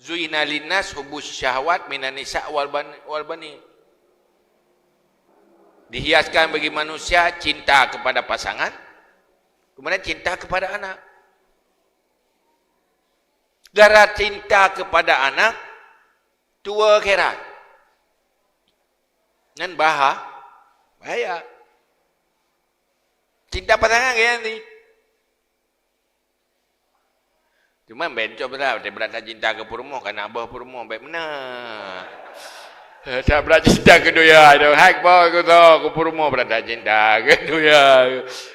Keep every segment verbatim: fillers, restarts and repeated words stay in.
Zuyina linnas hubus syahwat minan nisa wal ban-, wal banin. Dihiaskan bagi manusia cinta kepada pasangan, kemudian cinta kepada anak. Gara cinta kepada anak, tuwo akhirat. Nan baha-, bahaya. Cinta pasangan kaya ni. Cuma bencong berat, berat that cinta keu peurumoh, kana boh peurumoh, baik meunan. Tak berat cinta keu dunia tu. Hai boh keu so, keu peurumoh berat that cinta keu dunia.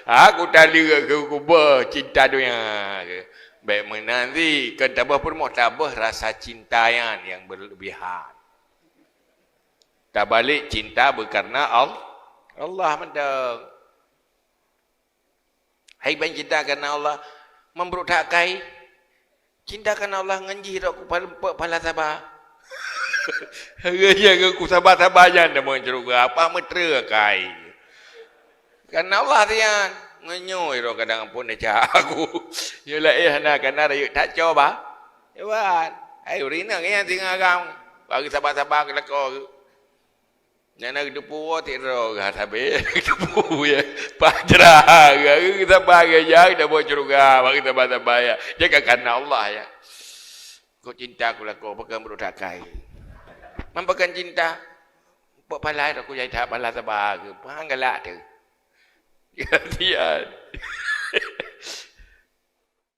Aku taleuek keu kuboh cinta dunia. Baik meunan si, kan taboh peurumoh, taboh rasa cinta nyan nyang berlebihan. Tabalek cinta beukarna Al-, Allah mantong. Hai ban cinta karena Allah, membrok that kai. Cinta karena Allah ngon jih rot kupal-, pe-, pala saba. Hareuh nyan ngon kusaba-saba nyan dah meucruga, apa meutre kai. Karena Allah sian. Ngon nyoe roh kadang ampun dah cak aku. Nyoe laén hana kana rayeuk that coba. Hebat. Hai ureueng inong nyan singoh agam. Bagi saba-saba keu lakoe. Nyan na geuteupeue woe tiep droe gah sabe, geuteupeue ya. Pajra gah, geusaba gah jak, dah boh syeuruga, bagi saba-saba ya. Dia kan karena Allah ya. Kok cinta ku lakoe, pakon brok that kai. Man pakon cinta. Pok palai aku jadi that pala saba geuh. Pahang galak tu. Kasihan.